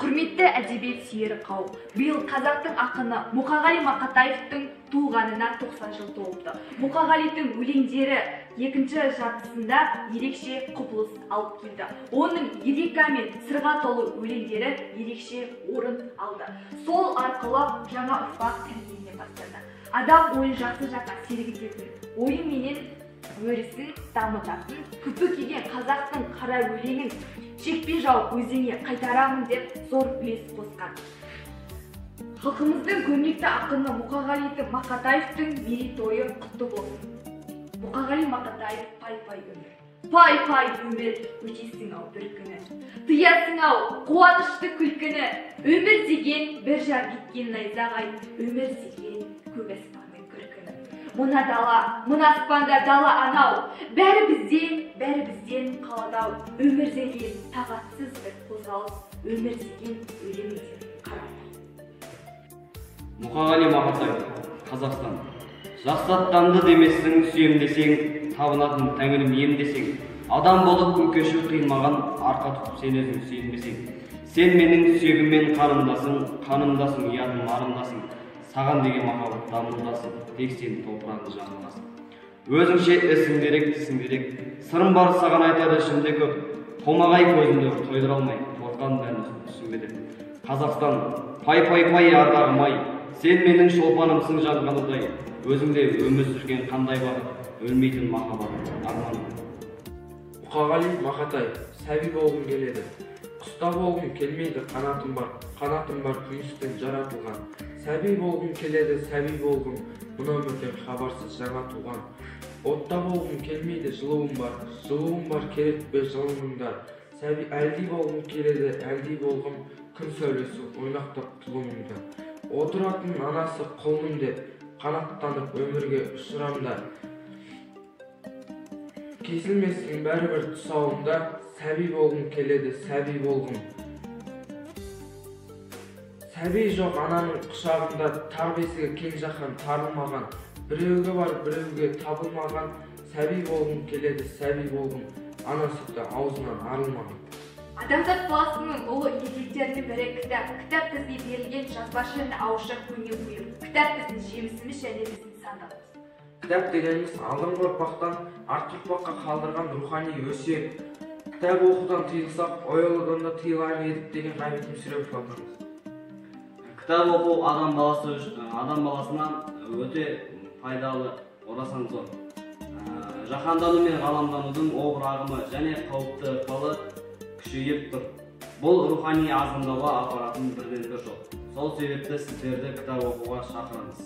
Құрметті әдебиет сүйер қауым, биыл қазақтың ақыны Мұқағали Мақатаевтың туғанына 90 жыл толыпты. Мұқағалидың өлеңдері екінші жартысында ерекше құбылыс алып келді. Оның лирика мен сырға толы өлеңдері ерекше орын алды. Сол арқылы жаңа ұрпақ тәрбиелене бастады. Адам ойын жақсы жаққа сергітетін, ойы менен өрісін дамытатын, күпі киген қазақтың қара өлеңін шекпен жауып өзіңе қайтарамын деп зор үлес қосқан. Халқымыздың көрнекті ақыны Мұқағали Мақатаевтың мерейтойы құтты болсын. Мұқағали Мақатаев пай-пай өмір. Пай-пай өмір, өтесің-ау бір күні. Тыясың-ау қуанышты күлкіні. Өмір деген бір жар кеткен найзағай, өмір деген көк аспанның күркіні. Мына дала, мына аспанда дала анау, бәрі бізден, бәрі бізден қалады-ау. Өмір деген тағатсыз бір қозғалыс, өмір деген өлеңден қарау. Мұқағали Мақатаев, Қазақстан. Жақсы аттанды демессің, сүйем десең, табынатын тәңірім ем десең, адам болып күн кешу қиын маған, арқа тұтып сен өзің сүйенбесең. Сен менің сүйегім мен қарындасың, қанымдасың, ұятым арымдасың, саған деген махаббат дамылдасың, тек сен топырағыңды жағындасың. Өзіңше ісің дерек, тісің дерек, сырым бар саған айтар ішімде көп, томағай көзімді тойдыра алмай, қорқам бәрін түсінбе деп. Қазақстан, пай-пай-пай ардағым-ай, сен менің шолпанымсың жанған ұдай, өзіңде өмір сүрген қандай бақыт, өлмейтін махаббат арманым. Мұқағали Мақатаев, сәби болғым келеді. Құста болғым келмейді, қанатым бар, қанатым бар күмістен жаратылған. Сәби болғым келеді, сәби болғым, мына өмірден хабарсыз жаңа туған. Отта болғым келмейді, жылуым бар, жылуым бар, керек пе жылыныңдар. Сәби әлди болғым келеді, әлди болғым, күн сәулесі ойнақтап тұлымыңды. Отыратын анасы құлыным деп, қанаттанып өмірге ұшырам да. Кесілмесін бәрібір тұсауымда, сәби болғым келеді, сәби болғым. Сәби жоқ ананың құшағында, тар бесігі кең жаһан тарылмаған, біреуге бар, біреуге табылмаған, сәби болғым келеді, сәби болғым, ана сүті аузынан арылмаған. Адамзат баласының ұлы еңбектерінің бірі кітап. Кітап бізге берілген жазбаша және ауызша көне бұйым. Кітап біздің жемісіміз және біздің сандығымыз. Кітап дегеніміз алдыңғы ұрпақтан артқы ұрпаққа қалдырған рухани өсиет. Кітап оқудан тыйылсақ, оялаудан да тыйылар едік деген Ғабит Мүсірепов атамыз. Кітап оқу адам баласы адам баласына өте пайдалы, орасан зор. Жаһандану мен ғаламданудың обыр ағымы және қауіпті ықпалы күшейіп тұр. Бұл рухани азғындауға апаратын бірден бір жол. Сол себепті сіздерді кітап оқуға шақырамыз.